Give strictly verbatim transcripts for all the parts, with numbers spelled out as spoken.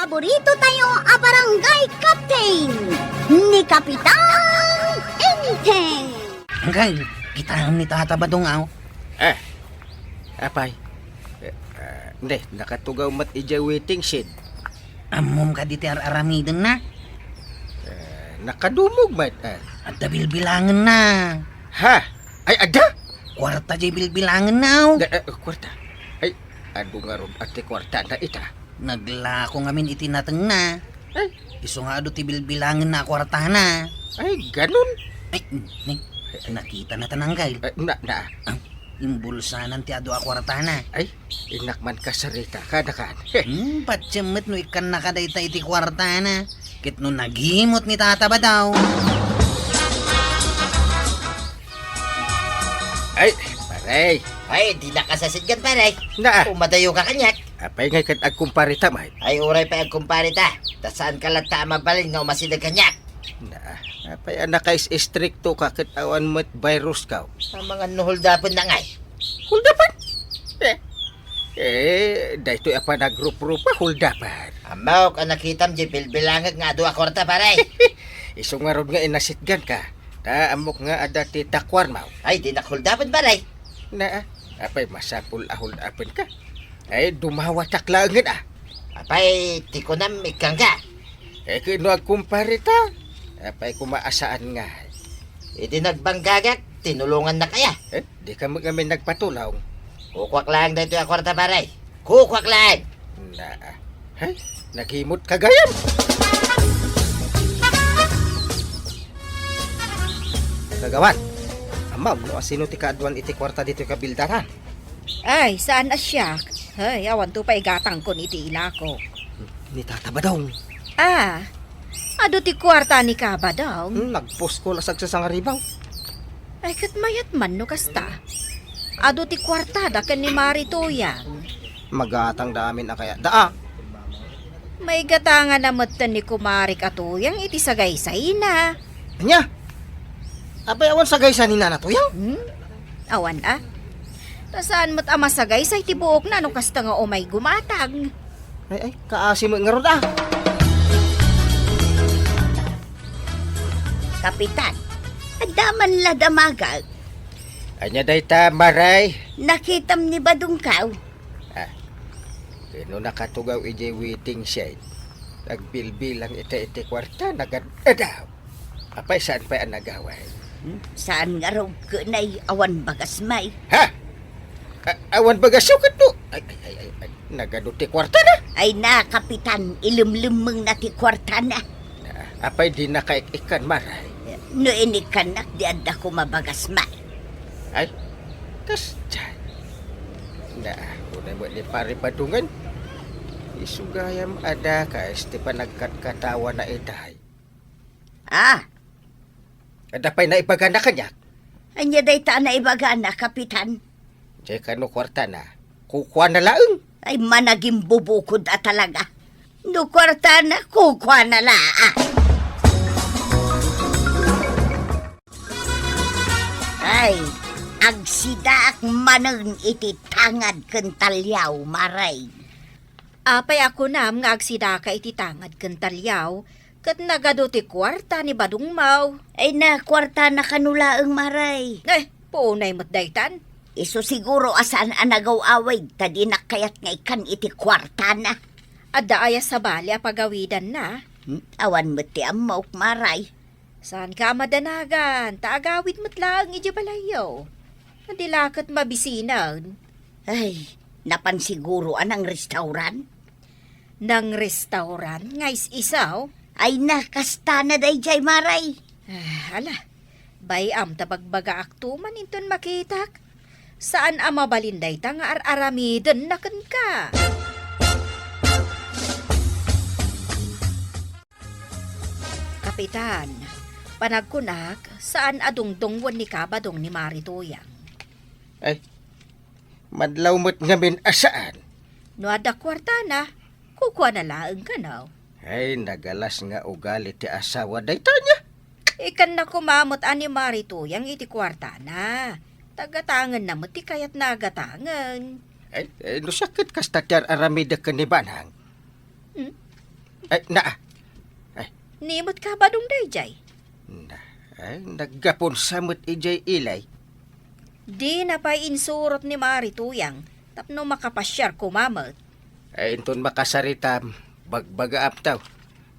Paborito tayo a barangay captain, ni Kapitan Enteng. Angkel, kitaem ni Tata Badong, aw. Eh, apay? Eh, ah, ne, nakatugaw met idiay waiting shed. Ammom kadi ti ar-aramidenna? Eh, nakadumog met, eh. Adda bilbilangenna. Ha? Ay, adda? Kuarta diay bilbilangenna, aw. Da, eh, kuarta. Ay, adu ngarud a ti kuartana ita. Naglako ngamin iti natengna. Ay. Isu nga adu ti bilbilangenna a kuartana. Ay, ganun? Ay, ne, nakitana ta, Angkel. Eh, na, na. Ah, imbulsana ti adu a kuartana. Ay, innak man kasarita, kada kan. Hmm, patiem met no ikkannaka dayta iti kuartana. Ket no nagimot ni Tata Badong. Ay, pare. Ay, dinaka sasitgan, pare. Na. Umadayoka kaniak. Apay ngay ket agkumparita met? Ay, uray pay agkumparita. Ta saanka latta a mabalin nga umasideg kaniak. Na, apay a nakais-istriktoka ket awan met viruska? Amangan no holdapenna ngay. Holdapen? Eh, eh, daytoy a panagruprupa, holdapen. Ammok a nakitam diay bilbilangek nga adu a kuarta, pare. Isu ngarud nga inasitganka. Ta ammok nga adda ti takuarmo. Ay, dinak holdapen, pare. Na, apay masapul a holdapenka? Ay, dumawatak laengen, a. Apay, ti kunam, ikkangka. Eh, ket no agkumparita? Apay koma a saan nga? Idi nagbanggagak, tinulongannak aya. Eh, dika met ngamin nagpatulong? Kukuak laeng daytoy a kuarta, pare. Kukuak laeng. Na, hay, nagimot ka gayam. Kagawad, ammom no asino ti kaaduan iti kuarta ditoy kabildaran? Ay, saan a siak. Ay, awanto pay gatangkon iti ilako. Ni Tata Badong. Ah, adu ti kuarta ni Kabadong? Hmm, nagpuskol a sagsasangaribaw. Ay, ket mayat man no kasta. Adu ti kuartada ken ni Mari Tuyang. Magatangda amin a kayatda, a. Maigatanganna metten ni Kumarik a Tuyang iti sagaysayna. Ania? Apay awan sagaysay ni Nana Tuyang? Hmm? Awan, a. Ta saan met a masagaysay ti buokna no kasta nga umay gumatang. Ay, ay, kaasi met ngarud, a. Kapitan, adda man la damagak. Ania dayta, Maray? Nakitam ni Badongkaw. Ah, ket no nakatugaw idiay waiting shed, nagbilbilang ita iti kuarta, nagad-adaw. Apay, saan pay a nagaway? Hmm? Saan ngarud ket nay awan bagas may? Ha? A-, awan bagas yo ket no? Ay, ay, ay, ay, ay, nagadu ti kuartana? Ay na, Kapitan, ilemlemmengna ti kuartana. Na, apay dinaka ik-ikkan, Maray? No inikkannak, di adda koma bagas may. Ay, kasdiay. Na, unay met ni Pari Badongen. Isu gayam a dakes ti panagkatkatawana itay. Ah. Adda pay naibagana kaniak? Ania dayta a naibagana, Kapitan? Diay kano kuartana, kukuana laeng. Ay, managimbubukod a talaga. No kuartana, kukuana laeng. Ay, agsidaak manen iti tangad ken taliaw, Maray. Apay a kunam nga agsidaka iti tangad ken taliaw, ket nagadu ti kuarta ni Badongmaw? Ay na, kuartana kano laeng, Maray. Eh, puonay met daytan. Isu siguro a saan a nagaw-awid ta dinak kayat nga ikkan iti kuartana. Adda aya sabali a pagawidanna? Hmm, awan met ti ammok, Maray. Saanka a madanagan, ta agawid met laeng idiay balayyo. Di la ket mabisinen. Ay, napan siguro a nangrestauran? Nangrestauran nga is-isaw? Ay na, kastana daydiay, Maray. Ah, ala, bay-am ta bagbagaakto man inton makitak. Saan a mabalin dayta nga ar-aramidenna kenka. Kapitan, panagkunak, saan a dungdungwen ni Kabadong ni Mari Tuyang. Ay, madlaw met ngamin a saan. No adda kuartana, kukuana laeng kano. Ay, nagalas nga ugali ti asawa dayta nia. Ikkanna koma met a ni Mari Tuyang iti kuartana. Ta gatangenna met ti kayatna a gatangen. Ay, eh, no siak ket kasta ti ar-aramidek ken ni Banang. Hmm? Ay, na. Ay. Ni met ka, Badong, dayjay? Na, ay, naggapon sa met ijay ilay. Dina pay insurot ni Mari Tuyang tapno makapasiar koma met. Ay, inton makasaritam, bagbagaam taw.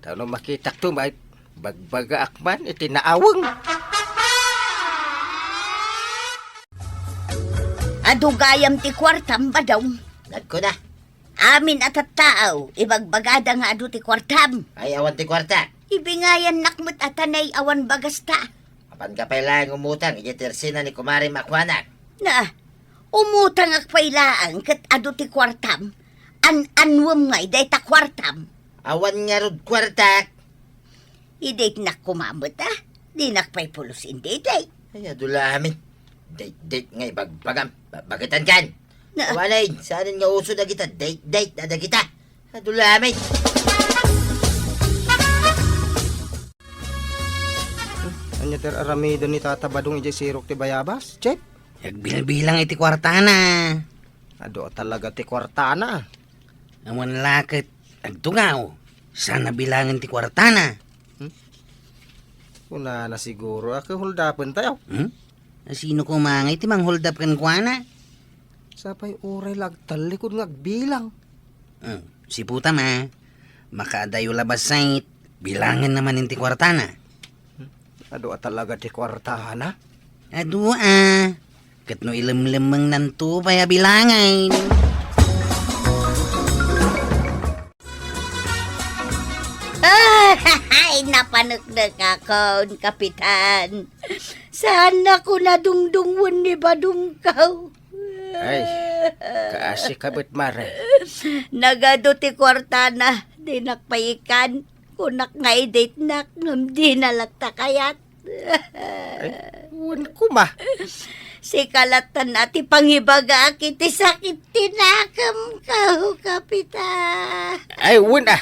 Tapno makitak to, may bagbagaak man iti naaweng. Adu gayam ti kuartam, Badong. Nagkuna. Amin a tattao, ibagbagada nga adu ti kuartam. Ay, awan ti kuarta. Ibingayannak met a tanay awan bagasta. Apan ka pay laeng umutang idiay tersina ni kumarim a kuanak. Na, umutangak pay laeng ket adu ti kuartam. An-anwem ngay dayta kuartam. Awan ngarud kuartak. Idaytnak koma met, a? Dinak pay pulos indi dayt. Ay, adu la amin. Dayt, dayt nga ibagbagam. Ba-, bagetan kan. Na- Awanay, saanen nga uso dagita dayt, dayt a dagita. Adu la amin. Ania ti aramiden ni Tata Badong idiay sirok ti bayabas, Chep? Agbilbilang iti kuartana. Adu a talaga ti kuartana. Awan la ket agtugaw, saan a bilangen ti kuartana. Hmm? Kunana siguro a ket holdapentayo. Hmm? Sino koma ngay ti mangholdap kenkuana? Sapay uray la agtallikod nga agbilang. Hmm, siputam a, makaadayo la bassit, bilangenna manen ti kuartana. Adu a talaga ti kuartana? Adu a. Ket no ilemlemmengnan to pay a bilangen. Ay, napaneknekakon, Kapitan. Saannakon a dungdungwen ni Badongko. Ay, kaasi ka met, Mare. Nagadu ti kuartana, dinak pay ikkan. Kunak nga idaytnak, ngem dina latta kayat. Ay, wen koma. Sika latta ti pangibagaak iti sakit ti nakemko, Kapitan. Ay, wen a.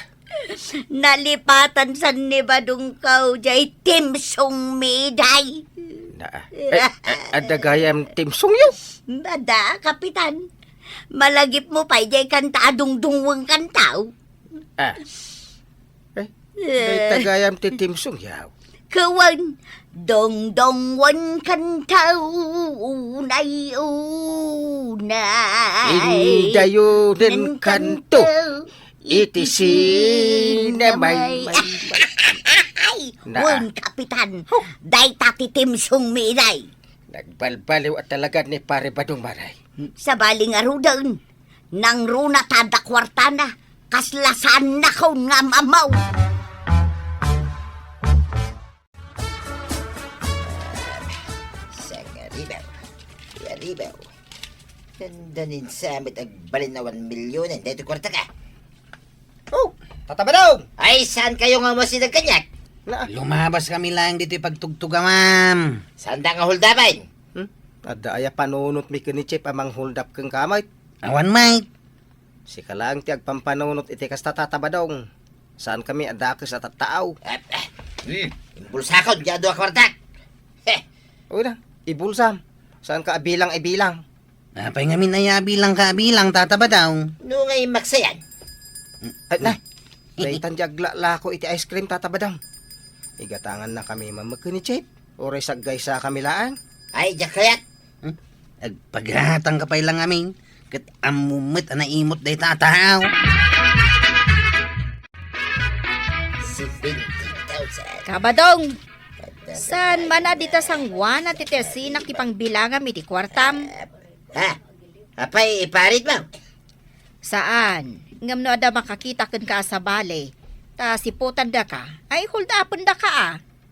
Nalipatan san ni Badongko jay timsong mi idiay. Na, ay, a-, adda gayam timsongyo? Adda, Kapitan. Malagipmo pay jay kanta a dungdungwen kantaw. Ah. Eh, eh. Dayta gayam ti timsongyo. Kawan, dongdongwen kantaw, unay, unay. Indayo nen kanto, iti sinamay. Ay, na. Wen, Kapitan, huh. Dayta ti timsong mi idiay. Nagbalbaliw a talaga ni Pare Badong, Mare. Sabali ngaruden, nangruna ta adda kuartana, kasla saannakon nga am-ammo. Sangaribaw, riaribaw. Nanda ninsa met agbalin a one million, daytoy kuartaka. Oh, Tata Badong! Ay, saankayo nga umasideg kaniak? Na. Lumabaskami laeng ditoy pagtugtugawam. Saanda nga holdapen? Hmm? Adda aya panunotmi ken ni Chep a mangholdap kenka met? Awan met. Sika laeng ti agpampanunot iti kasta, Tata Badong. Saankami a dakes a tattao. Eh, eh, hmm, imbulsakon diay adu a kuartak. Heh. Uy na, ibulsam. Saanka a bilang-ibilang. Apay ngamin aya a bilangka a bilang, Tata Badong? No nga immaksayan. Ay, na. Daytan di aglalako iti ice cream, Tata Badong. Igatangannakami man met ken ni Chep. Uray saggaysakami laeng. Ay, diak kayat. Hmm? Agpagatangka pay la ngamin. Ket ammom met a naimot dayta a tao. Si twenty thousand. Kabadong! Saan man a dita sanguana ti tersinak ti pangbilangam iti kuartam? Ha? Apay, iparitmo? Saan. Ngem no adda makakita kenka a sabali, ta siputandaka, ay hold-upendaka a.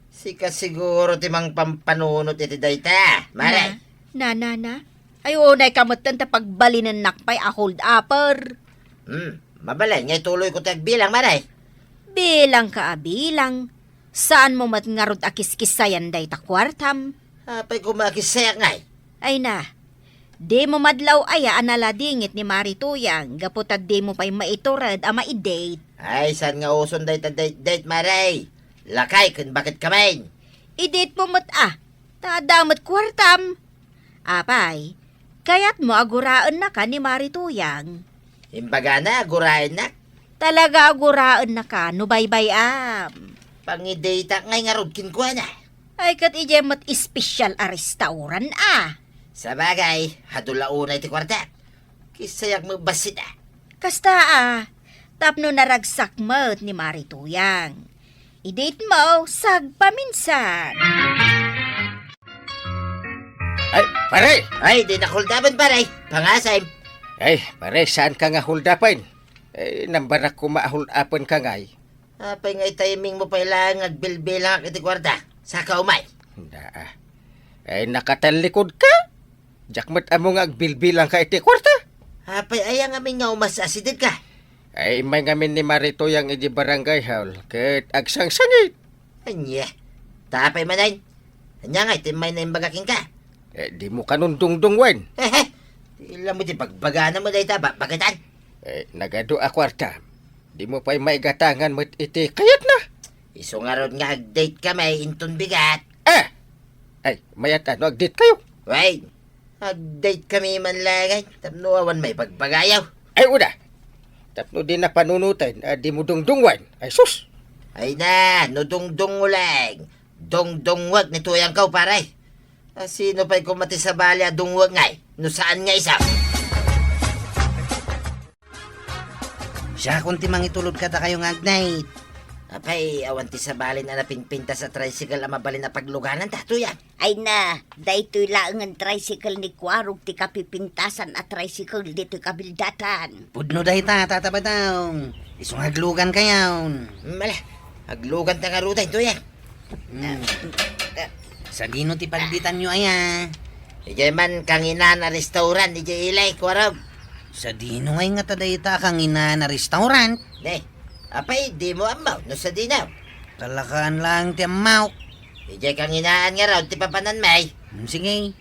Sika siguro ti mangpampanunot iti dayta, Mare. Na, na, na, na. Ay, unayka metten ta pagbalinennak pay a hold-upper. Hmm, mabalin nga ituloyko ti agbilang, Mare. Bilangka a bilang. Saanmo met ngarud a kiskissayan dayta kuartam? Apay koma a kissayak ngay? Ay na, dimo madlaw aya a naladingit ni Mari Tuyang gapu ta dimo pay maitured a maidate? Ay, saan nga uson dayta date-date, Mare? Lakay ken baket kamin. Idate mo met a, ta adda met kuartam. Apay, kayatmo a guraennaka ni Mari Tuyang? Imbagana a guraennak? Talaga a guraennaka no baybay-am. Pangidatak ngay ngarud kenkuana. Ay, ket idiay met espesyal a restaurant a. Sabagay, adu la unay ti kuartak. Kisayak met bassit a. Kasta a, tapno naragsak met ni Mari Tuyang. Iditmo, sagpaminsan. Ay, pare! Ay, di nakuldapan, pare. Pangasem. Ay, pare, saan ka nga huldapen? Eh, nambarak koma a huldapen ka ngay. Apay nga itiming mo pay laeng nga agbilbilangak iti kuarta? Saka umay. Daa. Eh, nakatallikod ka? Diak met ammo nga agbilbilang ka iti kuarta. Apay aya ngamin nga umas-asideg ka? Ay, immay ngamin ni Mari Tuyang iti barangay hall, ket agsangsangit. Ania? Tapay manen? Ania nga iti may naimbag kenka? Eh, di mo kanun dungdungwen. Hehe. Ti ila mo ti bagbagana mo dayta, ba-, bagetan? Eh, nagadu a kuarta. Di mo pay maigatangan met iti kayatna. Isu ngarud nga ag-date kami, inton bigat. Eh! Ay, mayat ano, ag-date kayo? Wait. Ag-date kami man lang, ay, tapno awan maibagbagayo. Ay, una. Tapno di napanunutan, a di mo dungdungwan. Ay, sus! Ay na, no dungdung mo lang. Dungdungwag ni Tuyang kaw, pare. A, sino pay koma ti sabali a dungwag ngay? No saan nga isa? Siakon ti mangitulod kadakayo nga ag-date. Apay, awan ti sabalin a napinpintas a tricycle a mabalin a pagluganan ta, Tuyang? Ay na, daytoy laengen tricycle ni Kuarog ti kapipintasan a tricycle ditoy kabildatan. Pudno dayta, Tata Badong. Isu nga aglugan kayon. Mala, aglugan ta ngaruden, Tuyang. Hmm. Sadino ti pagditanyo aya? Idiay man kanginan a restaurant, idiay ilay, Kuarog. Sadino ngay ngata dayta a kanginan a restaurant? Ne, apay, di mo ammo, no sadino? Talakaan lang ti ammok. Idiay kanginaan ngarud ti papanan, may. Hmm, sige.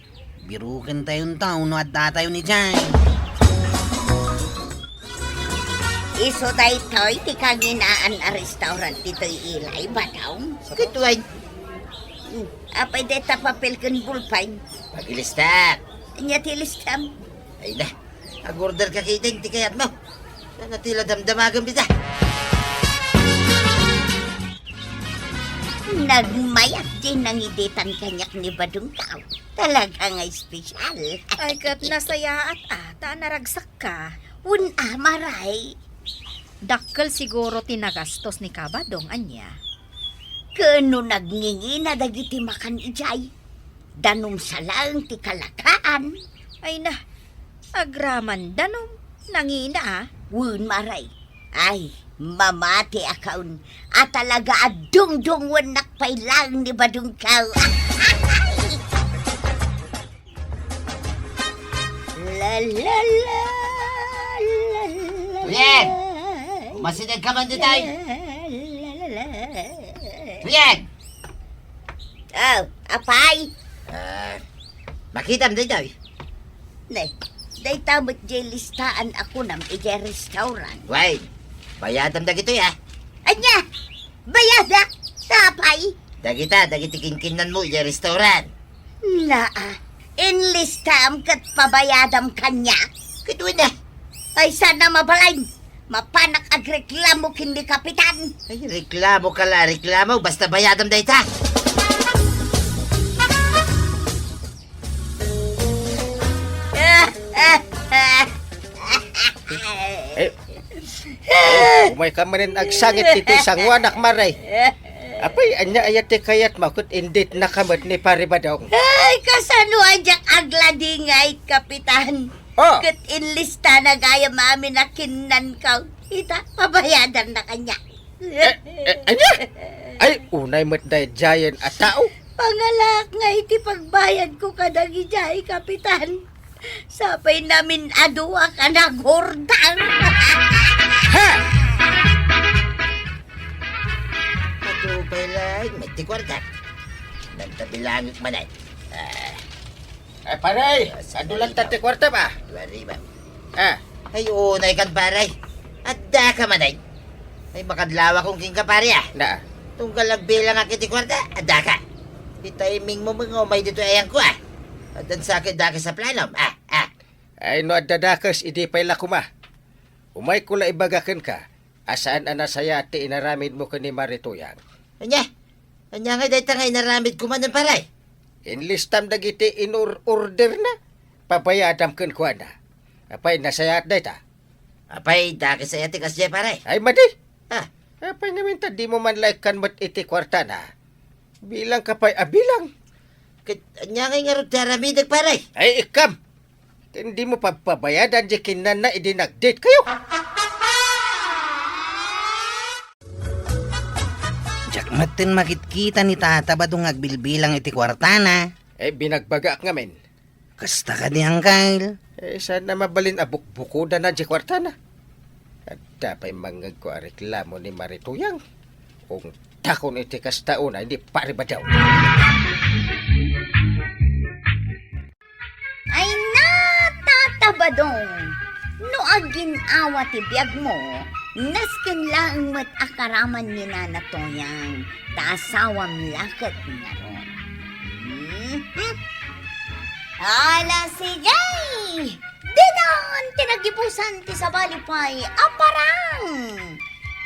Biruken tayon ta no adda tayon idiay. Isu daytoy ti kanginaan a restaurant ditoy ilay, Badong? Ket wen. Hmm, apay dayta papel ken bulpen? Pagilista. Ania ti listam? Ay na, ag-order ka ketdin ti kayatmo. Sana ti la damdamagem dita. Nagmayat ti nangiditan kaniak ni Badong kaw. Talaga nga espesyal. Ay, ket nasayaat a, ta naragsak ka. Wen a, Maray. Dakkel siguro ti nagastos ni Kabadong, ania? Ken no nagngingina dagiti makan idiay, danum sa laeng ti kalakaan. Ay na, agraman danum, nangina a. Wen, Maray. Ay, mamati a kaon a talaga a dungdungwennak pay laeng ni Badong kaw. La, la, la, la, la, Kuya! La. Umasideg ka man ditoy! La, la, la, la. Kuya! Oh, apay? Ah, makitam daytoy. Ne, dayta met diay listaan a kunam idiay restaurant. Way, bayadam dagitoy, ah. Ania? Bayadak? Apay? Dagita, dagiti kinkinnanmo idiay restaurant. Naa, inlistam ket pabayadam kaniak? Ket wen a. Ay, saan a mabalin? Mapanak agreklamo ken ni Kapitan. Ay, reklamo ka la, reklamo. Basta bayadam dayta. Eh, eh, umay ka manen agsangit ditoy sanguanak, Maray. Apay, ania aya ti kayatmo ket inditnaka met ni Pare Badong? Ay, kasano a diak agladingay, Kapitan? Oh. Ket inlistana gayam amin a kinnanko. Ita, pabayadanna kaniak. Eh, eh, ania? Ay, unay met daydiayen a tao. Pangalaak nga iti pagbayadko kadagidiay, Kapitan. Sapay namin a duak a naghurdang. Ha! Matupay lang, may ti kuarta. Nagtabilangek manen. Ah. Ay, pare, ah, adu lang ta ti kuarta ba? Wari ba? Ah. Ay, unay kan, pare. Adda ka manen. Ay, makadlawakon kenka, pare, ah. Na. Tunggal agbilangak iti kuarta, adda ka. Ti timing mo nga umay ditoy ayangko, ah. Addan sakit dakes a planom, ah, ah. Ay, no adda dakes, idi pay la koma. Umayko la ibaga kenka, a saan a nasayaat ti inaramidmo ken ni Marituyang. Ania? Ania ngay dayta nga inaramidko manen, pare? Inlistam dagiti inor-orderna. Pabayadam kenkuana. Apay, nasayaat dayta? Apay, dakes aya ti kasdiay, pare? Ay, madi! Ah. Apay ngamin ta dimo man la ikkan met iti kuartana? Bilangka pay a bilang. Ket ania ngay ngarud ti aramidek, pare? Ay, ikkam! Ken dimo pagpabayadan diay kinnanna idi nag-date kayo. Diak metten makitkita ni Tata Badong nga agbilbilang iti kuartana. Eh, binagbagaak ngamin. Kasta kadi, Angkel? Eh, saan a mabalin a bukbukodana diay kuartana? Adda pay mangngegko a reklamo ni Marituyang. Ungtakon iti kasta unay ni Pari Badaw. Ay na, Tata Badong! No agin-awa ti biagmo, nasken laeng met a karaman ni Nana Toyang, ta asawam la ket ngarud. Mhm. Ala, sige! Ditan ti nagibusan ti sabali pay a parang!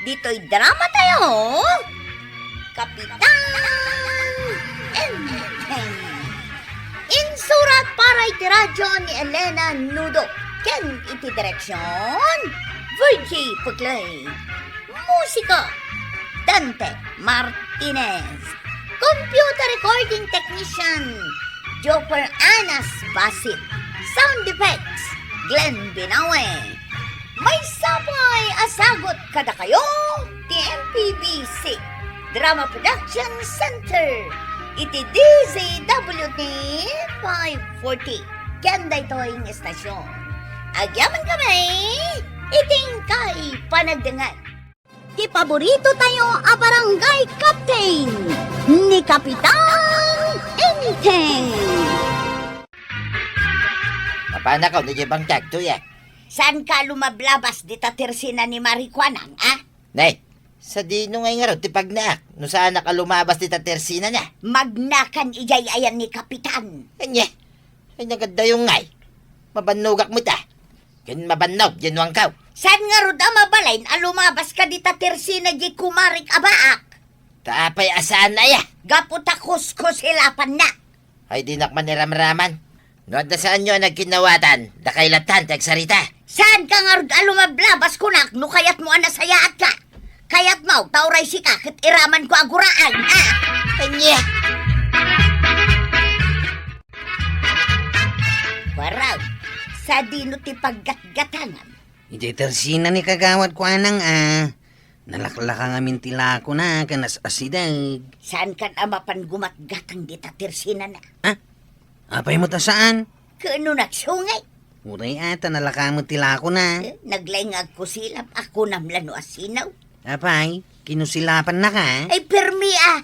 Ditoy drama tayo, Kapitan Enteng. Insurat para iti radyo ni Elena Nudo ken iti direksyon, Virgie Puclay. Musika, Dante Martinez. Computer recording technician, Joper Anas Basit. Sound effects, Glenn Binawe. Maysa pay a sagut kadakayo ti M P B C Drama Production Center iti D Z W T five forty ken daytoy nga estasyon. Agyamankami iti inkay panagdengngeg. Ti paborito tayo a barangay captain, ni Kapitan Enteng. Mapanakaw ni Jebang Tagto, ya. Saanka a lumablabas dita tersina ni Marikuanang, a? Nay, sadino ngay ngarud ti pagnaak no saanak a lumabas dita tersinana? Magnakan idiay ayan ni Kapitan. Ania? Ay, nagaddayo ngay. Mabannogak met a. Ken mabannog, Januangkaw. Saan ngarud a mabalin a lumabaska dita tersina diay kumarik a baak? Ta apay a saan aya? Gapu ta kuskusilapanna. Ay, dinak man iramraman. No adda saanyo a nagkinnawatan, dakay lattan ti agsarita. Saanka ngarud a lumablabas kunak no kayatmo a nasayaatka? Kayatmo ta uray sika ket iramanko a guraan, a? Ania? Waraw, sadino ti paggatgatangan? Idiay tersina ni Kagawad Kuanang a nalaklaka ngamin ti lakona ken as-asideg. Saankan a mapan gumatgatang dita tersinana? Ha? Apay met a saan? Ken no nagsungit? Uray a, ta nalaka met ti lakona. Eh, naglaing nga agkusilap, a kunam la no asinaw. Apay, kinusilapannaka? Ay, permi a!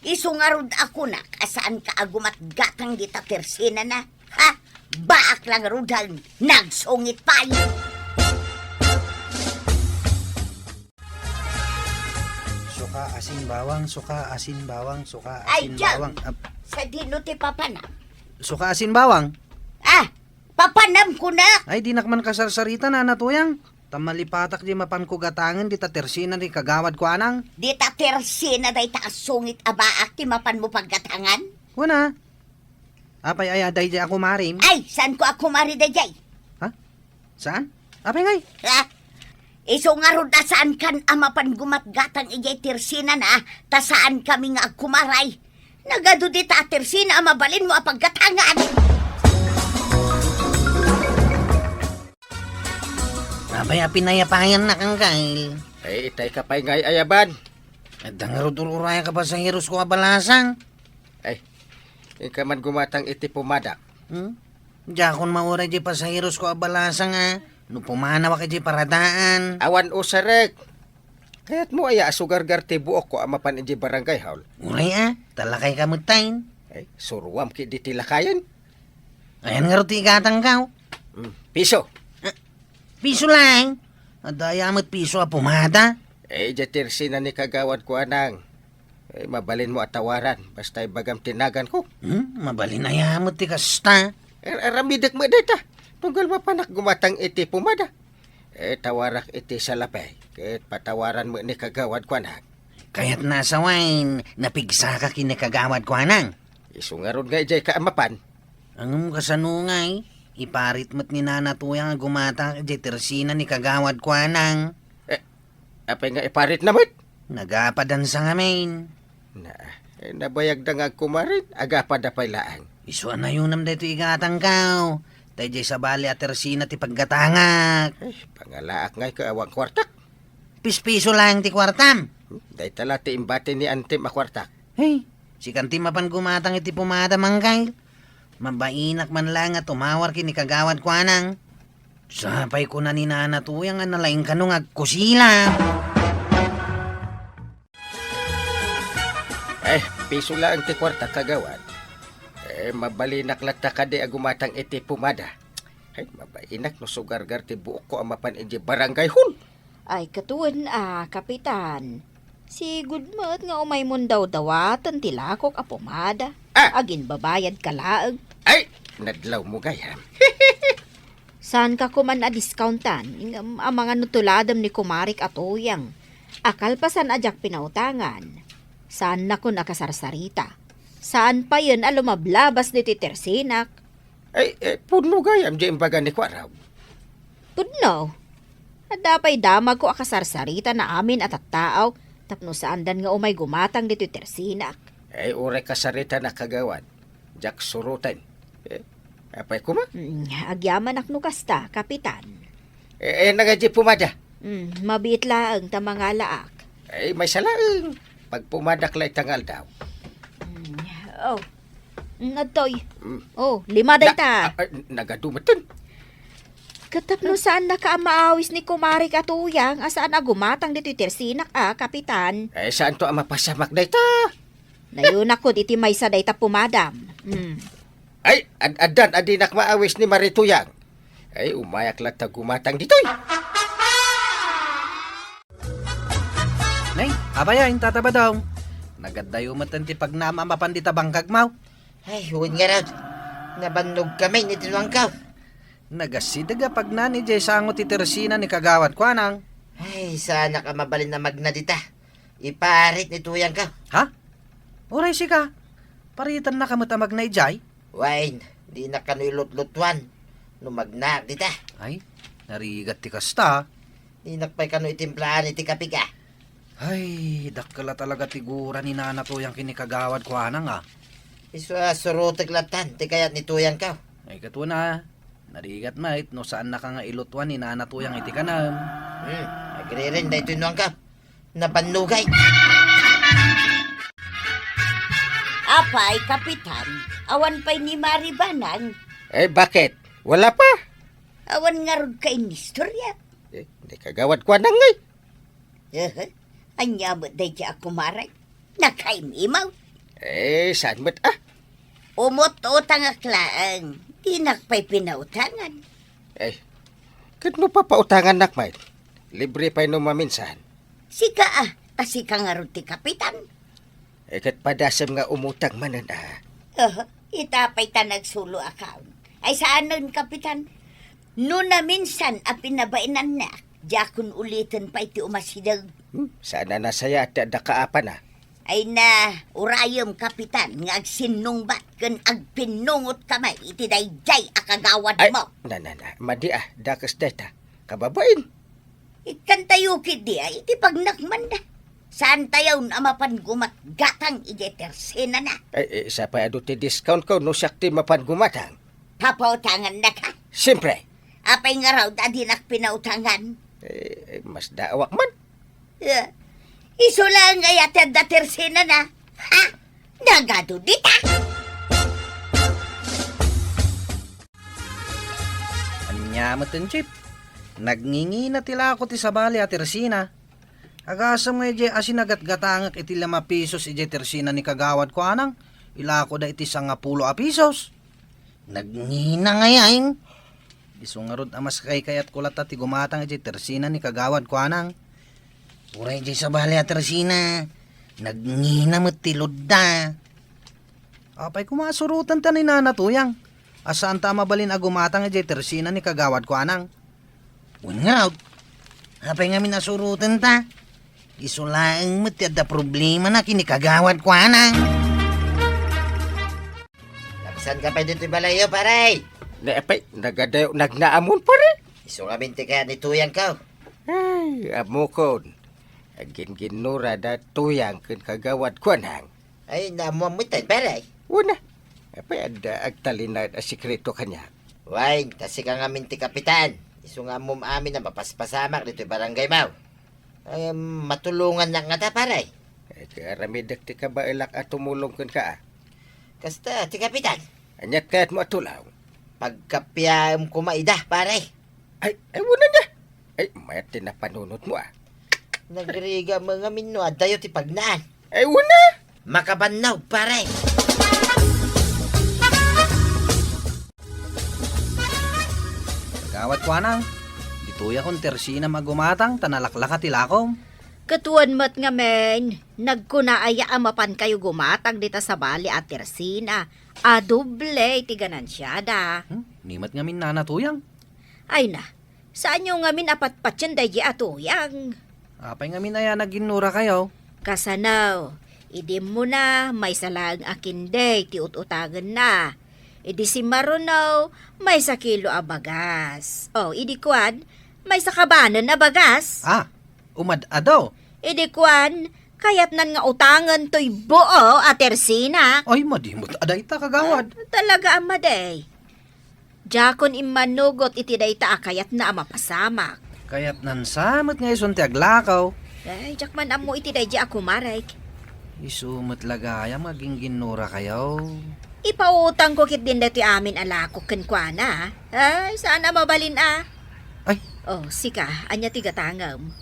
Isu ngarud a kunak a saanka a gumatgatang dita tersinana. Ha? Baak la ngaruden, nagsungit pay! Suka, asin, bawang, suka, asin, bawang, suka, Ay, asin, diyan! Bawang. Ap- Sadino ti papanam? Suka, asin, bawang. Ah, papanam kunak! Ay, dinak man kasarsarita, Nana Tuyang. Ta malipatak di mapanko gatangen dita tersina ni Kagawad Kuanang. Dita tersina dayta a sungit a baak ti mapanmo paggatangan? Kuna. Apay aya daydiay a kumarim? Ay, saanko a kumari daydiay? Ha? Saan? Apay ngay? Ha? Isu ngarud a saankan a mapan gumatgatang idiay tersinana, ta saankami nga agkumaray. Nagadu dita a tersina a mabalinmo a paggatangan. Apay a pinayapayannak, Angkel? Ay, itay ka pay nga ay-ayaban. Adda ngarud ur-urayek a pasaherosko a balasang. Ay, inka man gumatang iti pumada. Hmm? Diakon mauray di pasaherosko a balasang a no pumanawak iti paradaan. Awan usarek. Kayatmo aya a sugargar ti buokko a mapan idiay barangay hall? Uray a, ta lakayka metten. Ay, suruam ketdi ti lakayen. Ayan ngarud ti igatangko? Hmm, piso. Ah, piso lang. Adda aya met piso a pumada? Eh, idiay tersina ni Kagawad Kuanang. Eh, mabalinmo a tawaran, basta ibagam ti naganko. Hmm, mabalin aya met ti kasta? Ar-, aramidek met dayta. Tunggal mapanak gumatang iti pumada. Eh, tawarak iti salapay, ket patawaran met ni Kagawad Kuanang. Kayatna a sawen, napigsaka ken ni Kagawad Kuanang. Isu ngarud nga idiay ka a mapan. Ngem kasano ngay? Iparit met ni Nana Tuyang a gumatang idiay tersina ni Kagawad Kuanang. Eh, apay nga iparitna met? Nagapadansa ngamin. Na, eh, nabayagda nga agkumarin, agapada pay laeng. Isu a nayonam daytoy igatangko. Ta idiay sabali a tersina ti paggatangak. Eh, pangalaak ngay ket awan kuartak. Pispiso laeng ti kuartam. Hmm, dayta la ti imbati ni Antim a kuartak. Hey, sikan ti mapan gumatang iti pumada, Mangkay. Mabainak man laeng nga tumawar ken ni Kagawad Kuanang. Sapay kuna ni Nana Tuyang a nalaing kano nga agkusila. Eh, piso laeng ti kuarta, Kagawad. Eh, mabalinak latta kadi a gumatang iti pumada. Ay, mabainak no sugargar ti buokko a mapan idiay barangay hall. Ay, katuen a, Kapitan. Sigud met nga umaymon dawdawaten ti lakok a pumada. Ah! Aginbabayadka laeng. Ay, nadlawmo gayam. Saanka koman a discountan, ngem amangan no tuladem ni kumarik a Tuyang a kalpasan a diak pinautangan, saannakon a kasarsarita. Saan payen a lumablabas ditoy tersinak. Ay, eh, pudno gayam diay imbaga ni Kuarog. Pudno. Adda pay damagko a kasarsarita na amin a tattao tapno saandan nga umay gumatang ditoy tersinak. Ay, uray kasaritana, Kagawad. Diak suroten. Eh, apay koma? Mm, agyamanak no kasta, Kapitan. Eh, eh, nagadi pumada? Mm, mabiit laeng ta mangalaak. Ay, maysa laeng. Pagpumadak la ita nga aldaw. Mm, oh. Mm, adtoy. Mm. Oh, lima dayta. Na, ah, ah, nagadu metten. Ket tapno saannaka a maawis ni kumarik a Tuyang a saan a gumatang ditoy tersinak a, Kapitan. Eh, saanto a mapasamak dayta? Nayonakon iti maysa dayta pumadam. Mm. Ay, ad-addan a dinak maawis ni Mari Tuyang. Ay, umayak latta gumatang ditoy. Nay, apay a, Tata Badong? Nagaddayo metten ti pagnaam a mapan dita bangkagmo. Ay, wen ngarud. Nabannogkami iti nuangko. Nagasideg a pagnaam idiay sango ti tersina ni Kagawad Kuanang. Ay, saanak a mabalin a magna dita. Iparit ni Tuyangko. Ha? Uray sika, paritennaka met a magna idiay? Wen, dinak kano ilutlutuan no magnaak dita. Ay, narigat ti kasta. Dinak pay kano itimplaen iti kape ka. Ay, dakkel a talaga ti gura ni Nana Tuyang ken ni Kagawad Kuanang a. Isu a surotek lattan ti kayat ni Tuyangko. Ay, katuen a, narigat met no saannaka nga ilutuan ni Nana Tuyang iti kanem. Hmm, agriren daytoy nuangko. Nabannogay. Apay, Kapitan, awan pay ni Mari Banang? Eh, bakit? Wala pa? Awan ngarud ka inistorya? Eh, ni Kagawad Kuanang ngay. Eh, ania met dayta a kumaray? Nakaimimaw? Eh, saan met, ah? Umut-utangak laeng. Dinak pay pinautangan. Eh, ket no papautangannak met, libre pay no maminsan. Sika, ah, ta sika ngarud ti kapitan. Eh, ket padasem nga umutang manen, ah. Oh, ita pay ta nagsulo a kaon. Ay, saanen, kapitan? No naminsan a pinabainannak, diakon uliten pay ti umasideg. Hmm, saan a nasayaat ti adda kaapana. Ay na, urayem, kapitan, nga agsinnungbat ken agpinnungotka met iti daydiay a kagawad mo. Ay, na, na, na, madi a, dakes dayta. Kababain. Ikkantayo ketdi ay iti pagnakmanda. Saantayon a mapan gumatgatang idiay tersenana. Ay, eh, sapay adu ti discount ko no siak ti mapan gumatang. Papautangannaka? Siempre. Apay ngarud a dinak pinautangan? Eh, eh, masdaawak man. Eh, isu laeng aya ti adda tersenana? Ha? Nagadu dita? Ania met, Chief? Nagngingina ti lako ti sabali a tersina. Agasem nga idiay a sinagatgatangek iti lima pesos idiay tersina ni Kagawad Kuanang, ilakoda iti sangapulo a pesos. Nagngina ngay, ay. Isu ngarud a mas kaykayatko latta ti gumatang idiay tersina ni Kagawad Kuanang. Uray idiay sabali a tersina, nagngina met ti loadda. Apay koma a surotenta ni Nana Tuyang a saanta a mabalin a gumatang idiay tersina ni Kagawad Kuanang? Wen ngarud, apay ngamin a surotenta? Isu laeng met ti adda problemana ken ni Kagawad Kuanang. Napasamak pay ditoy balayyo, pare. Ne, apay, nagadayo, nagnaamon, pare. Isu ngamin ti kayat ni Tuyangko. Ay, ammokon. Agingginnurada Tuyang ken Kagawad Kuanang. Ay, naammoam metten, pare. Wen a. Apay adda agtalinaed a sekreto kaniak? Wen, ta sika ngamin ti kapitan. Isu nga ammom amin a mapaspasamak ditoy barangaymo. Ay, matulongannak ngata, pare. Ay, ti aramidek ti kabaelak a tumulong kenka, a. Kasta, ti kapitan. Aniat kayatmo a tulong? Pagkapiaem koma ida, pare. Ay, ay, wen a. Ay, mayat ti napanunotmo, a. Nagrigat met ngamin no addayo ti pagnaan. Ay, wen a. Makabannog, pare. Kagawad Kuanang, ditoy a kon tersinam a gumatang ta nalaklaka ti lakom. Ket wen met ngamin, nagkuna aya a mapankayo gumatang dita sabali a tersina a doble ti ganansiada. Hmm? Ni met ngamin nana Tuyang. Ay na, saanyo ngamin a patpatien daydi a Tuyang? Apay ngamin aya nagginnurakayo? Kasano, idi immuna, maysa laeng a kende ti ut-utangenna. Idi simmaruno, maysa kilo a bagas. O, idi kuan, maysa kabanen a bagas. Ah, umad-ado. Idi kuan, kayatnan nga utangen toy buo a tersina. Ay, madi met a dayta, kagawad. Ah, talaga a madi. Diakon immanugot iti dayta a kayatna a mapasamak. Kayatnan sa met nga isun ti aglakaw. Ay, diak man ammo iti daydi a kumarek. Isu met la gayam nga gingginnurakayo. Ipautangko ketdin daytoy amin a lakok kenkuana, a. Ay, saan a mabalin, a. Ay. O, sika, ania ti gatangem?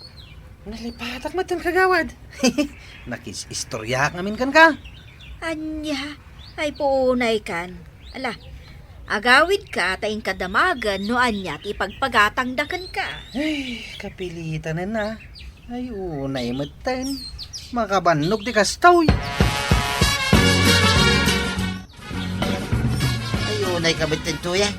Nalipatak met, kagawad. Nakis-istoriaak ngamin kenka. Ania? Ay, puunaykan. Ala, agawidka ta inka damagen no ania ti ipagpagatangda kenka. Ay, kapilitanen a. Ay, unay metten. Makabannog ti kastoy. Ay, unayka metten, Tuyang.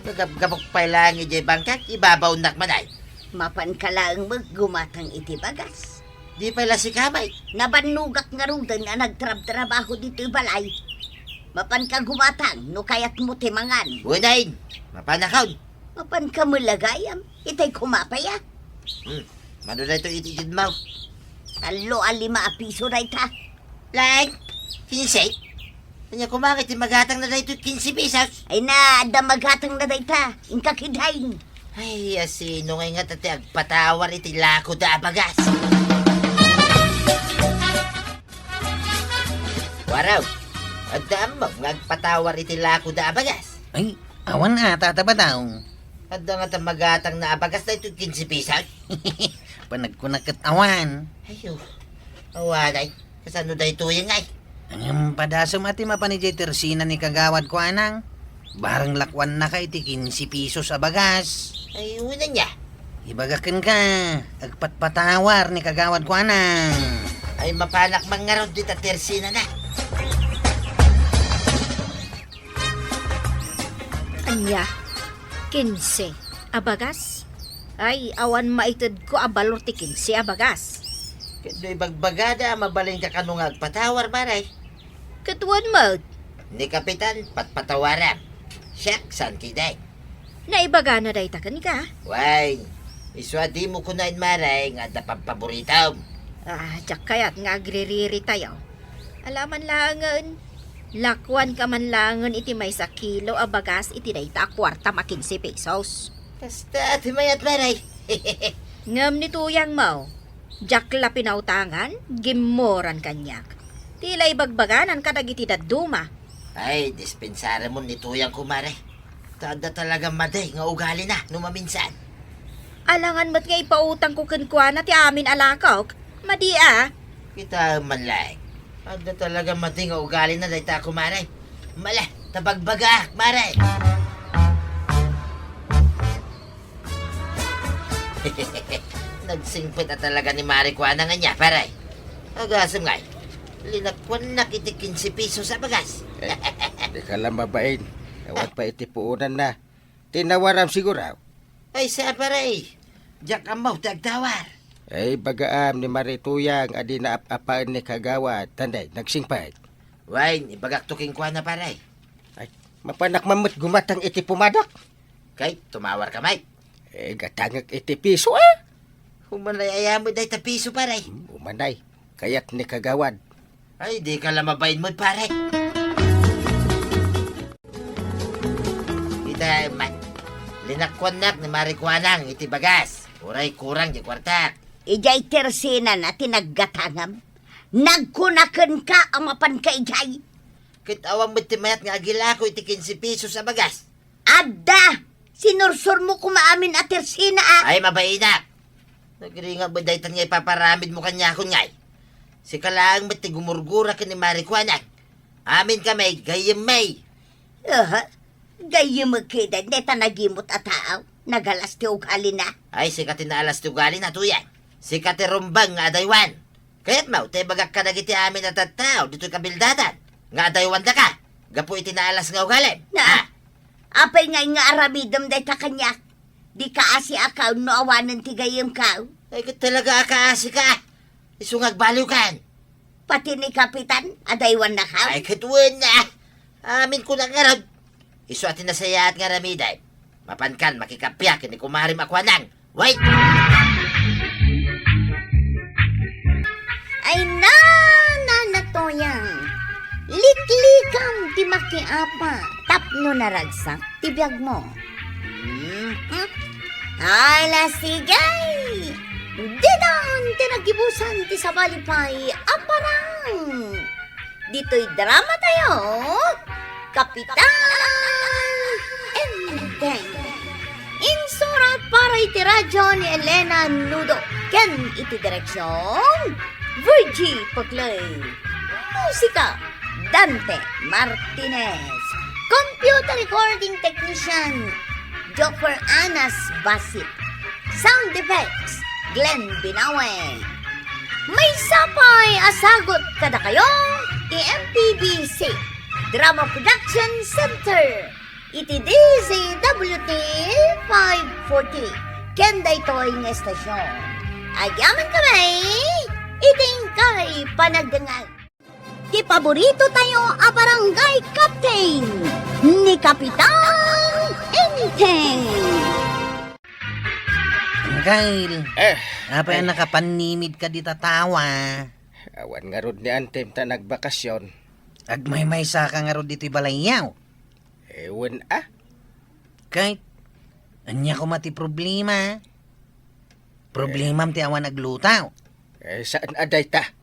Gagabgabok pay laeng idiay bangkak, ibabaonnak man ay. Mapanka laeng met gumatang iti bagas. Di pay la sika met. Nabannogak ngaruden a nagtrabtrabaho ditoy balay. Mapanka gumatang no kayatmo ti mangan. Unayen, mapanakon. Mapanka met la gayam, itay koma pay a. Hmm, mano daytoy iti itedmo? Tallo a lima a piso dayta. Laeng, kinse? Ania koma nga iti magatangna daytoy kinse pesos? Ay na, adda magatangna dayta. Inka ketdin. Ay, asino ngay ngata ti agpatawar iti lakoda a bagas? Waraw, adda ammom nga agpatawar iti lakoda a bagas? Ay, awan a, Tata Bataw. Adda ngata magatangna a bagas daytoy kinse pesos? Panagkuna ket awan. Ayo, awanay. Kasano daytoy ngay? Ngem padasem a ti mapan idiay tersina ni Kagawad Kuanang. Bareng lakuannaka iti kinse pesos a bagas. Ay, unayen. Ibaga kenka, agpatpatawar ni Kagawad Kuanang. Ay, mapanak man ngarud dita tersinana. Ania? Kinse a bagas? Ay, awan maitedko a balor ti kinse a bagas. Ket no ibagbagada a mabalinka kano nga agpatawar, Mare. Ket wen met? Ni Kapitan, patpatawaram. Siak, saan ketdin. Naibagana dayta kenka? Wen, isu a dimo kunaen, Mare, nga adda pampaboritom. Ah, diak kayat nga agririritayo. Ala man laengen, lakuanka man laengen iti maysa kilo a bagas iti dayta a kuartam a kinse pesos. Kasta ti mayat, Mare. Ngem ni tuyangmo, diak la pinautangan, gimmoran kaniak. Ti la ibagbaganan kadagiti dadduma. Ay, dispensaramon ni tuyangko, Mare. Ta adda talaga madi nga ugalina no maminsan. Alangan met nga ipautangko kenkuana ti amin a lakok. Madi a. Kitaem man laeng. Adda talaga madi nga ugalina dayta a kumare. Mala, ta bagbagaak, Mare. Nagsingpet a talaga ni Mare kuana nga nia, pare. Agasem ngay, linakuannak iti kinse pesos a bagas. Eh, dika la mabain. Awan pay iti puonanna. Tinawaram siguro. Ay, sa pare, diak ammo ti agtawar. Ay, bagaam ni Mari Tuyang a di naap-apaen ni Kagawad, tanday, nagsingpet. Wen, ibagakto kenkuana, pare. Ay, mapanak man met gumatang iti pumadak. Kay, tumawarka met. Eh, gatangek iti piso, ah. Umanay, ayamet dayta piso, pare. Hmm, umanay. Kayat ni Kagawad. Ay, dika la mabain met, pare. Ita, ma-, linakkuannak ni Mari Kuanang iti bagas. Uray kurang ti kuartak. Idiay tersinan a ti naggatangam. Nagkunakenka a mapanka idiay. Ket awan met ti mayat nga agilako iti kinse pesos a bagas. Adda! Sinursurmo koma amin a tersina, a. Ay, mabainak! Nagringat met daytan nga ipaparamidmo kaniakon ngay. Sika laeng met ti gumurgura ken ni Mari Kuanang. Amin kami, gayyem mi. Aha, gayyem kida, deta nagimot a taaw. Nagalas ti ugalina. Ay, sika ti naalas ti ugalina, Tuyang. Sika ti rumbeng nga adaywan. Kayatmo, ta ibagak kadagiti amin a tattao ditoy kabildadan, nga adaywandaka, gapu iti naalas nga ugalim. Na, ah, apay ngay nga aramidem dayta kaniak? Di kaasiakaw no awanen ti gayyemkaw? Ay, ket talaga a kaasika. Isu nga agbaliwkan. Pati ni Kapitan, adaywannakaw? Ay, ket wen, ah. Amin ko na ngarud. Isu a ti nasayaat nga aramidem. Mapankan makikappia ken ni kumarem a Kuanang. Wait! Ay na, Nana Toyang. Liklikam ti makiapa tapno naragsak ti biagmo. Mhm. Ala, sige! Ditan ti naggibusan ti sabali pay a parang. Ditoy drama tayo, Kapitan Enteng. Insurat para iti radyo ni Elena Nudo ken iti direksyon, Virgie Paclay. Musika, Dante Martinez. Computer recording technician, Joker Anas Basit. Sound effects, Glenn Binawe. Maysa pay a sagut kadakayo ti M P B C Drama Production Center iti D Z W T five forty ken daytoy nga estasion. Agyaman kami iti inkay panagdengngeg. Ti paborito tayo a barangay captain, ni Kapitan Enteng. Angkel, eh, apay a nakapanimid ka dita tawa? Awan ngarud ni Antem ta nagbakasyon. Agmaymaysa ka ngarud ditoy balayyo? Ewan, ah. Kay, ania koma ti problema? Problemam ti awan agluto. Eh, saan a dayta?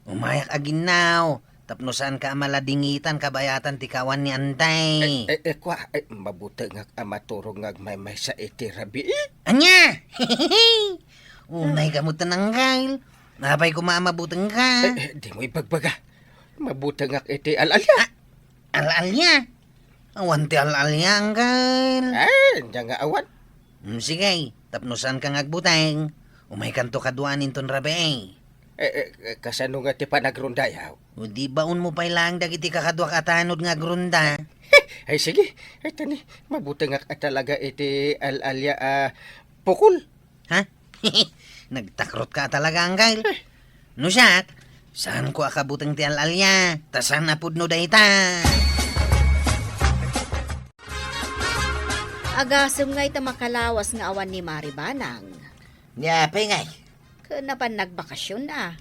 Umayak aginnaw, tapno saanka a maladingitan kabayatan ti kawan ni Antay. Eh, eh, eh, kua, eh, mabutengak a maturog nga agmaymaysa iti rabii. Ania? Unay ka met, Angkel. Apay koma a mabutengka? Eh, eh, dimo ibagbaga. Mabutengak iti al-alia. Ah, al-alia? Awan ti al-alia, Angkel. Eh, ania nga awan? Mm, sige, tapno saanka nga agbuteng, umaykanto kaduaan inton rabii. Eh, eh, eh, kasano nga ti panagrondayaw? O di baonmo pay laeng dagiti kakaduak a tanod nga agronda. Ay, sige. Ay, tani, mabutengak a talaga iti al-alia a pukol. Ha? Nagtakrotka talaga, Angkel. Eh. No siak, saanko a kabuteng ti al-alia, ta saan a pudno dayta. Agasem ngay ta makalawas nga awan ni Mari Banang. Ni apay ngay? Ken napan nagbakasyon a.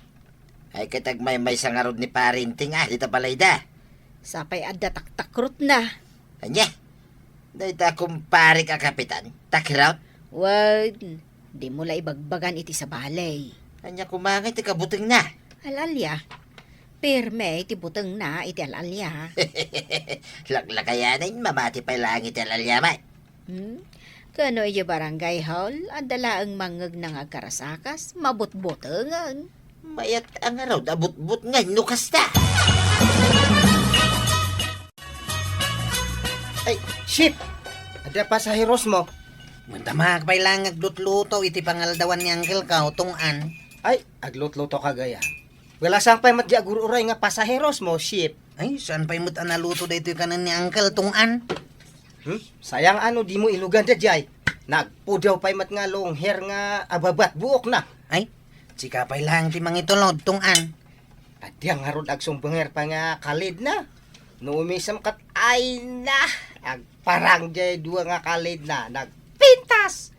Ay, ket agmaymaysa ngarud ni Pare Enteng a, dita balayda. Sapay adda taktakrotna. Ania? Dayta kumparek a kapitan, takrot? Wen, dimo la ibagbagan iti sabali. Ania koma ngay ti kabutengna? Al-alia. Pirme ti butengna iti al-alia. Laklakayanen, mamati pay laeng iti al-alia met. Hmm? Kano idiay barangay hall, adda laeng mangngegna nga agkarasakas, mabutbotengen. Mayat a ngarud a butbotngen no kasta. Ay, Chief! Adda pasaherosmo? Mantamak pay laeng nga aglutluto iti pangaldawan ni Uncle ko, Tong-an. Ay, aglutlutoka gayam. Wala, saan pay met diay agur-uray nga pasaherosmo, Chief? Ay, saan pay met a naluto daytoy kanen ni Uncle, Tong-an? Hmm? Sayang a no dimo iluganda diay. Nagpudaw pay met nga long hair nga ababat buokna. Ay, sika pay laeng ti mangitulod, Tong-an. Ania ngarud agsumbenger pay nga kalidna? No umisem ket, ay na, agparang jay dua nga kalidna, nagpintas!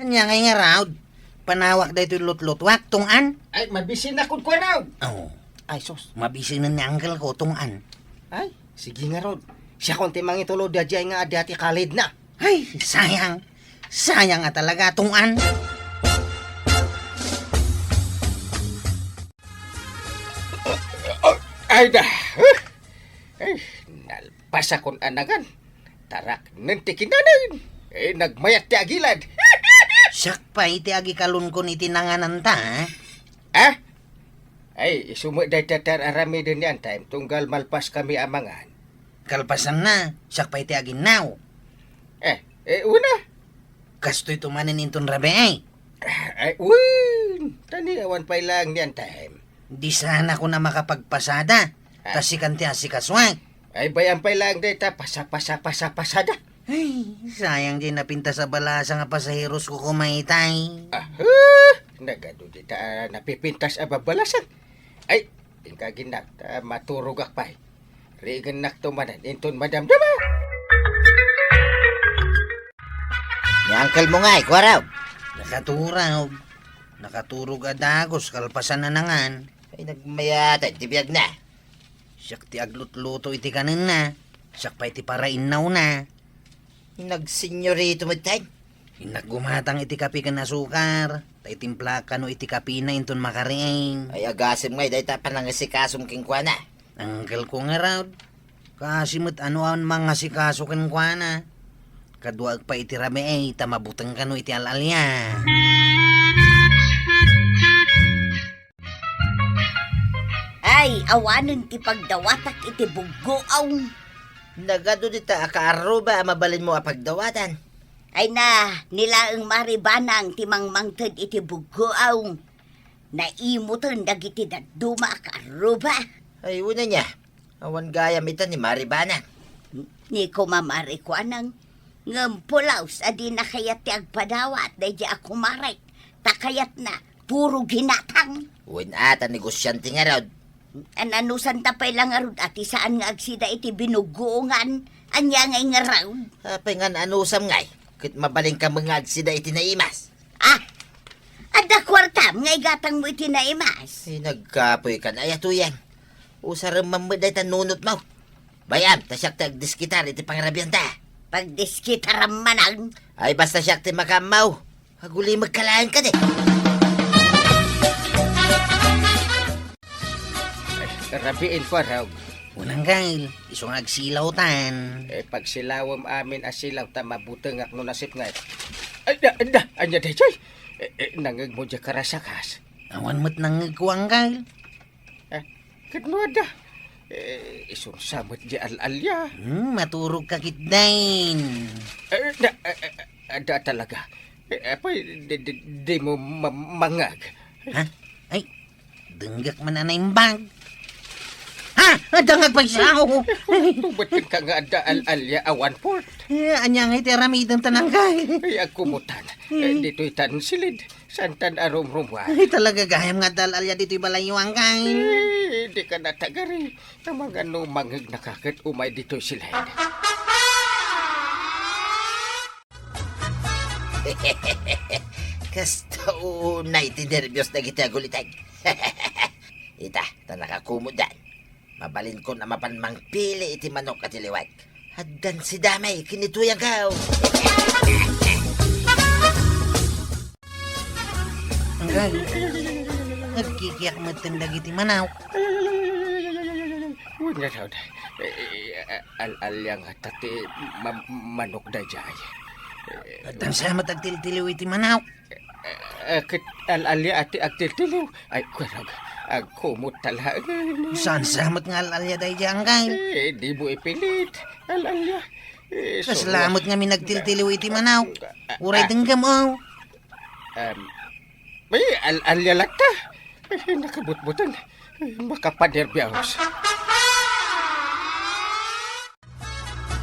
Ania ngay ngarud? Panawak daytoy lutlutuak, Tong-an? Ay, mabisinak kenkuana. Oh. Ay, sus. Mabisinen ni uncle ko, Tong-an. Ay, sige ngarud. Siakon ti mangitulod daydiay nga adda ti kalidna. Ay, sayang. Sayang a talaga, Tong-an. Ay da. Ay, nalpasakon a nangan. Taraknen ti kinanen. Eh, nagmayat ti agilad. Siak pay ti agikalonkon iti nangananta, ha? Ah? Ay, isu met dayta ti ar-aramiden ni Antay, tunggal malpaskami a mangan. Kalpasanna, siak pay ti aginnaw. Eh, eh, una. Kastoy to manen inton rabii. Ay, wen, ta ni awan pay laeng ni Antay. Di sanakon a makapagpasada, ta sikan ti asikasuak. Ay, bay-am pay laeng dayta, pasa, pasa, pasa, pasada. Ay, sayang jay napintas a balasang a pasaherosko koma itay. Ah, eh, nagadu dita a napipintas a babalasang. Ay, inka aginnaw, ta maturogak pay. Riingennakto manen inton madamdama. Ni uncle mo ngay, kuarog. Nakaturog. Nakaturog a dagus, kalpasan a nangan. Ay, nagmayatan ti biagna. Siak ti aglutluto iti kanenna. Siak pay ti parainnawna. Nagsenyorito metten. Innak gumatang iti kape ken asukar, ta itimplaak kano iti kapena inton makariing. Ay, agasem ngay dayta panangasikasom kenkuana. Uncle ko ngarud. Kaasi met a no awan mangasikaso kenkuana. Kaduaek pay iti rabii ta mabuteng kano iti al-alia. Ay, awanen ti pagdawatak iti buggoaw. Nagadu dita a kaarruba a mabalinmo a pagdawatan. Ay na, ni laeng Mari Banang ti mangmangted iti buggoaw. Naimoten dagiti dadduma a kaarruba. Ay, wen ania. Awan gayam ita ni Mari Banang. Ni koma Mari Kuanang, ngem pulos a dina kayat ti agpadawat daydi a kumarek, ta kayatna puro ginatang. Wen a, ta negosiante ngarud. Anusanta pay la ngarud a ti saan nga agsida iti binuggoongan? Ania ngay ngarud? Apay nga anusam ngay? Ket mabalinka met nga agsida iti naimas. Ah! Adda kuartam nga igatangmo iti naimas. Ay, nagkapoy kan aya tuyang. Usarem man met dayta nunotmo. Bay-am, ta siak ti agdiskitar iti pangrabianta. Pagdiskitaram manen. Ay, basta siak ti makaammo. Agulimekka laeng kadi. Rabiin, Kuarog. Unang gail, isu nga agsilawtan. Eh, pagsilawem amin a silaw ta mabutengak no nasipnget. Ay, da, da, ania daytoy? Eh, eh, nangngegmo diay karasakas? Awan met nangngegko, Anggail. Eh, ket no adda? Eh, isu sa met diay al-alia. Hmm, maturogka ketdin. Eh, da, eh, eh, adda talaga. Eh, apay, di, di, dimo ma-, mangngeg. Ha? Ay, denggak man a naimbag. Ha? Adda nga agpaysa! Tumetten ka nga adda al-alia a one-fourth. Eh, ania ngay ti aramidenta, Anggail? Ay, agkumutan. Eh, ditoy tan silid. Saantan a rumrumuar. Ay, talaga gayam nga adda al-alia ditoy balayyo, Anggail. Eh, dika natagari. Amangan no mangngegnaka ket umay ditoy silid. Kasta unay ti nerbios dagiti aguliteg. Ita, ta nakakumutdan. Mabalinkon a mapan mangpili iti manok a tiliwek. Addan si damay ken ni Tuyang Gaw. Anggail, agkikiak metten dagiti manok. Wen ngarud, eh, eh, al-alia ngata ti ma-, manok daydiay. Addan sa met agtiltiliw iti manok. Eh, ket al-alia ti agtiltiliw. Ay, kurag, agkumot ta laeng. Saan sa met nga al-alia daydiay, Anggail? Eh, dimo ipilit. Al-alia. Eh, kasla met ngamin agtiltiliw iti manok. Uray denggem, o. Em, ay, al-alia latta. Eh, nakabutbuteng. Eh, makapanerbios.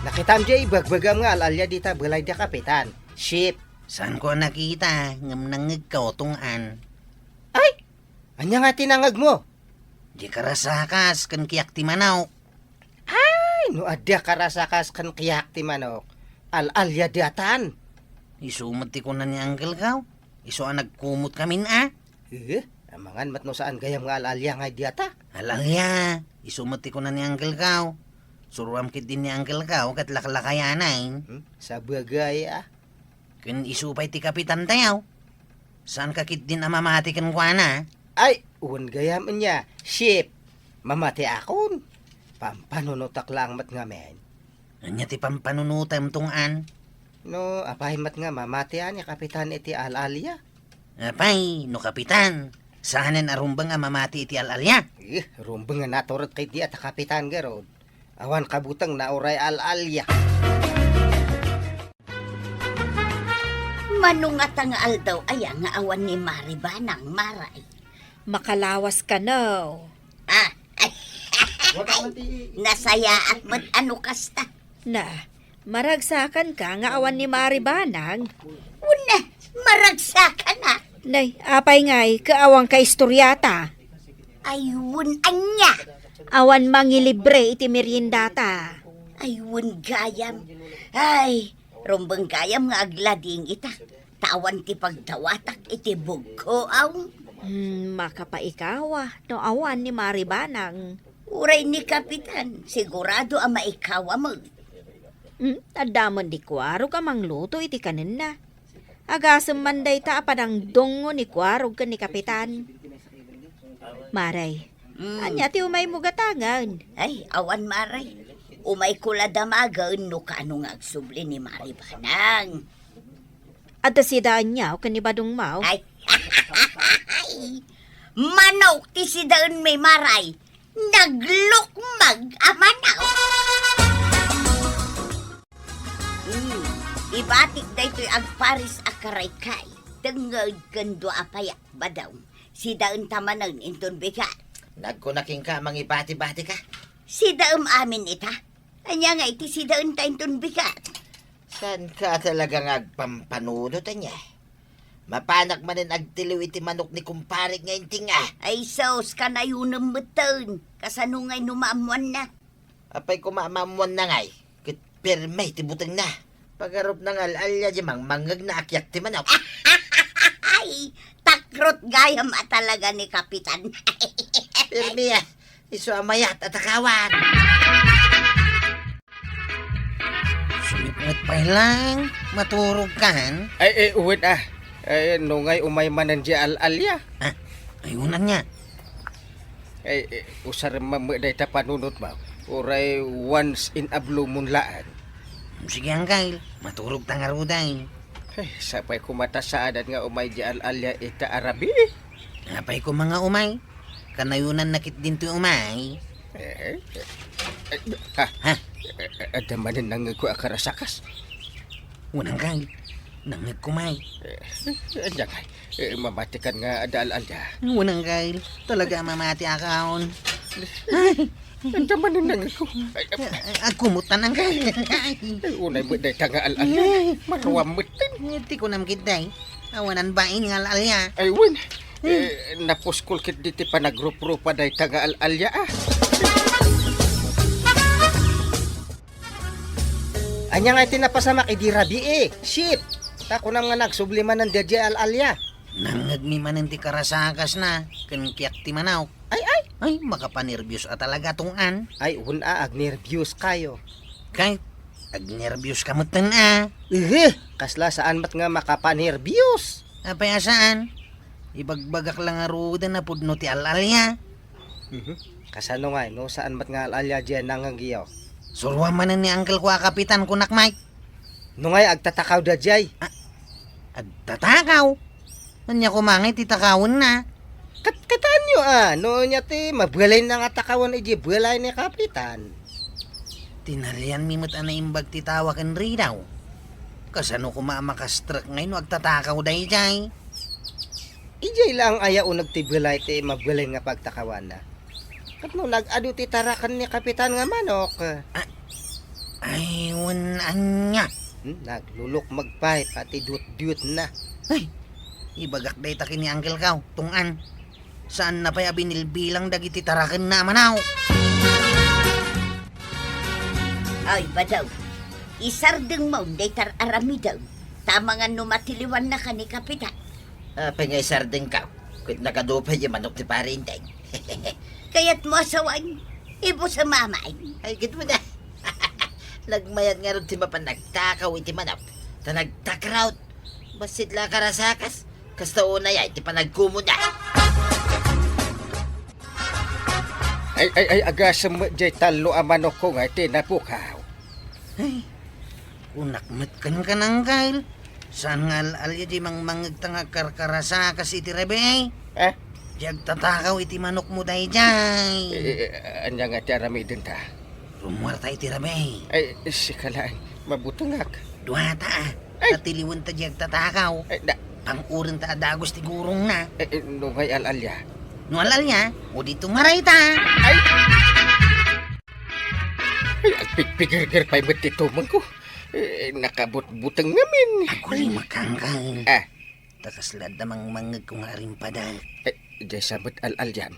Nakitam diay ibagbagam nga al-alia dita balay da Kapitan. Ship, saanko a nakita, ngem nangngegko, Tong-an. Ay! Ania nga ti nangngegmo? Di karasakas ken kiyak ti manok. Ay, no adda karasakas ken kiyak ti manok, al-alia daytan. Isu met ti kuna ni Uncle Gaw. Isu a nagkumot kamin a. Eh, amangan met no saan gayam nga al-alia nga dayta. Al-alia, isu met ti kuna ni Uncle Gaw. Suroam ketdi ni Uncle Gaw ket laklakayanen. Hmm? Sabagay, ah. Ken isu pay ti kapitan tayo. Saanka ketdin a mamati kenkuana? Ay, wen gayam ania, Ship. Mamatiakon. Pampanunotak laeng met ngamin. Ania ti pampanunotem, Tong-an? No, apay met nga mamatian ni kapitan iti al-alia? Apay, no kapitan, saanen a rumbeng a mamati iti al-alia? Eh, rumbeng nga naturot ketdi a ta kapitan garud. Awan kabutengna uray al-alia. Mano ngata nga aldaw aya nga awan ni Mari Banang, Maray? Makalawas kano. Ah, nasayaat met a no kasta. Na, maragsakanka nga awan ni Mari Banang? Una, maragsakanak. Nay, apay ngay, kaawan ka istoriata? Ay, wen, ania? Awan mangilibre iti meriendata. Ay, wen gayam. Ay, rumbeng gayam nga aglading ita. Ta awan ti pagdawatak iti bugko, aw. Hmm, makapaikawa no awan ni Mari Banang. Uray ni Kapitan, sigurado a maikawa met. Hmm, adda met ni Kuarog a mangluto iti kanenna. Agasem man dayta a panangdungngo ni Kuarog ken ni Kapitan. Maray, mm, ania ti umaymo gatangen? Ay, awan, Maray. Umayko la damagen no kaano nga agsubli ni Mari Banang. Adda sidaenyo ken ni Badongmo? Ay, manok ti sidaenmi, Maray. Naglukmag a manok. Hmm, ibatik daytoy agparis a karaykay, tengnged ken dua a payak, Badong. Sidaenta manen inton bigat. Nagkuna kenka, mangibati-batika. Sidaem amin ita? Ania nga iti sidaenta inton bigat? Saanka talaga nga agpampanunot, ania? Mapanak manen agtiliw iti manok ni kumpare nga inting a. Ay sus, kanayonem metten. Kasano ngay no maammuanna? Apay koma a maammuanna ngay? Ket pirme ti butengna. Pagarupna nga al-alia di mangmangngegna a kiyak ti manok. Ay, takrot gayam a talaga ni Kapitan. Pirme a. Isu a mayat a takawan. Sumipnget pay laeng, maturog kan? Ay, eh, uwit, ah. Eh, no ngay umay manen di al-alia. Ah, ay, unan nga. Ay, eh, usarem man met dayta panunotmo. Uray once in a blue moon laeng. Sige, Angkel. Maturog ta ngaruden. Ay, sapay koma ta saanen nga umay di al-alia ita a rabii. Apay koma nga umay? Kanayonanna ketdin ti umay. Eh, eh, eh, ha? Ha? Eh, eh, adda manen nangngegko a karasakas. Unang kay, nangngegko may. Eh, eh, ania kay? Eh, mamatikan nga adda al-alia. Unang kay, talaga mamatiakon. Ay, Anta manen nangngegko. Ay, ay, agkumutan ang kay. Ay, unay met dayta nga al-alia. Ay. Maruam metten. Ti kunam ketdi. Awanan bain nga al-alia. Ay, wen. Eh, napuskol ketdi ti panagrupropa dayta nga al-alia, ah. Ania nga iti napasamak idi rabii, eh? Shit! Ta kunam nga nagsubli manen daydiay al-alia. Nangngegmi manen ti karasakasna, ken kiak ti manok. Ay, ay! Ay, makapanerbios a talaga, Tong-an. Ay, wen a, agnerbios kayo. Kay, agnerbios ka metten a. Ehe, kasla saan met nga makapanerbios? Apay a saan? Ibagbagak la ngaruden a pudno ti al-alia. Mhm. Kasano ngay, no saan met nga al-alia diay nangngegyo? Suroam manen ni uncle ko a kapitan, kunak, Mike. No ngay agtatakaw daydiay? Ah, agtatakaw? Ania koma ngay ti takawenna? Kat-, kitaenyo a, no ania ti mabalinna nga takawen idiay balay ni Kapitan? Tinalianmi met a naimbag ti tawa ken ridaw. Kasano koma a makastrek ngay no agtatakaw daydiay? Idiay laeng aya uneg ti balay ti mabalin nga pagtakawanna. Ket no nag-adu ti taraken ni Kapitan nga manok. Ah, ay, wen ania. Hmm, naglulukmag pay pati dutdutna. Ay, ibagak dayta ken ni Uncle Kao, tunggan. Saanna pay a binilbilang dagiti tarakenna a manaw. Ay, Badaw, isardengmo dayta ar-aramidem, ta amangan no matiliwannaka ni Kapitan. Apay nga isardengko? Ket nagadu pay ti manok ti Pare Enteng. Kayatmo a sawen, ibus a mamay. Ay, ket mo na. Nagmayat ngarud ti mapan nagtakaw iti manok, ta nagtakraw. Bassit la a karasakas, kasta unay ay ti panagkumuna. Ay, ay, ay, agasem met jay tallo a manokko nga iti napukaw. Ay, kunak met kenka, Uncle. Saan nga al-alia jay mangmangngegta nga agkarkarasakas iti rabii? Eh? Jay agtatakaw iti manokmo dayjay. Eh, eh, ania nga ti aramidenta? Rumuarta iti rabii. Ay, sika laeng. Mabutengak. Duata, a. Ay. Tatiliwenta jay agtatakaw. Ay, da- Pang-urenta a dagus ti gurongna. Eh, eh, no ngay al-alia? No al-alia, o di tumarayta. Ay! Ay, agpigpigirgir pay met ti tumengko. Eh, nakabutbuteng ngamin. Agulimek, Uncle. Ah. Ta kasla adda mangmangngegko nga arimpadek. Eh, jay sa met al-alian.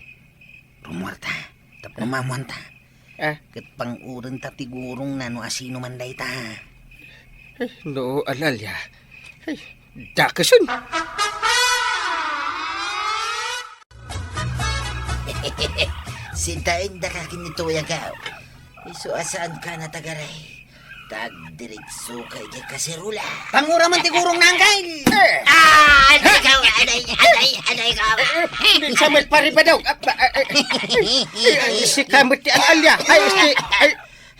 Rumuarta, tapno mamuanta. Ah. Ket pang-urenta ti gurongna no asino man dayta. Eh, no al-alia. Ay, dakesen. Sintaendak a ken ni Tuyang Kao. Isu a saanka natagaray. Tagdiritsuka idiay kaserola. Pangura man ti gurongna, Uncle! Eh! Ah! Aday ka! Aday! Aday! Aday ka! Eh, eh, sa met, Pare Badaw. Ah, ba, eh, eh, eh, eh, sika met ti al-alia. Ay, si, ay.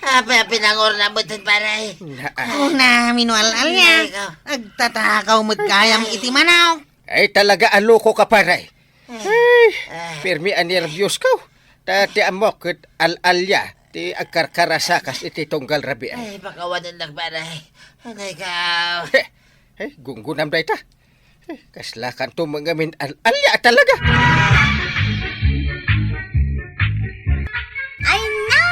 Apay a pinangurna met, Pare? Na, ah. Una, mino al-alia. Aday ka. Agtatakaw met gayam iti manok. Ay, talaga a lokoka, Pare. Ay, ay, permi a nerbios ko. Ta ti ammok ket al-alia ti agkarkarasakas iti tunggal rabii. Ay, pakawanennak, Pare. Anay ka. Eh, eh, gunggunam dayta. Eh, kasla kanto ngamin al-alia talaga. Ay na,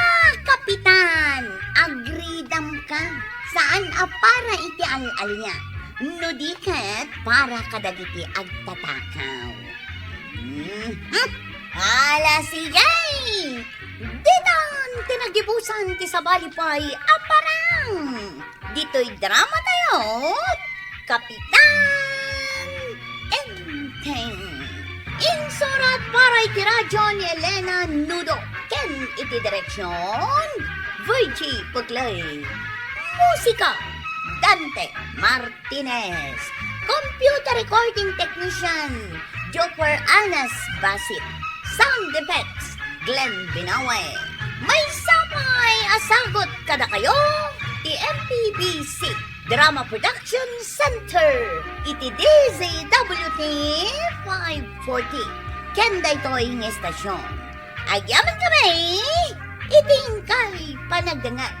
Kapitan! Agridam ka. Saan a para iti al-alia. No di ket para kadagiti agtatakaw. Mhm. Ala, sige! Ditan ti nagibusan ti sabali pay a parang. Ditoy drama tayo, Kapitan Enteng. Insurat para iti radyo ni Elena Nudo ken iti direksyon, Virgie Puglay. Musika, Dante Martinez. Computer recording technician, Joker Anas Basit. Sound effects, Glenn Binawe. Maysa pay a sagut kadakayo ti M P B C Drama Production Center iti D Z W T five forty. Ken daytoy nga estasyon, agyamankami iti inkay panagdengngeg.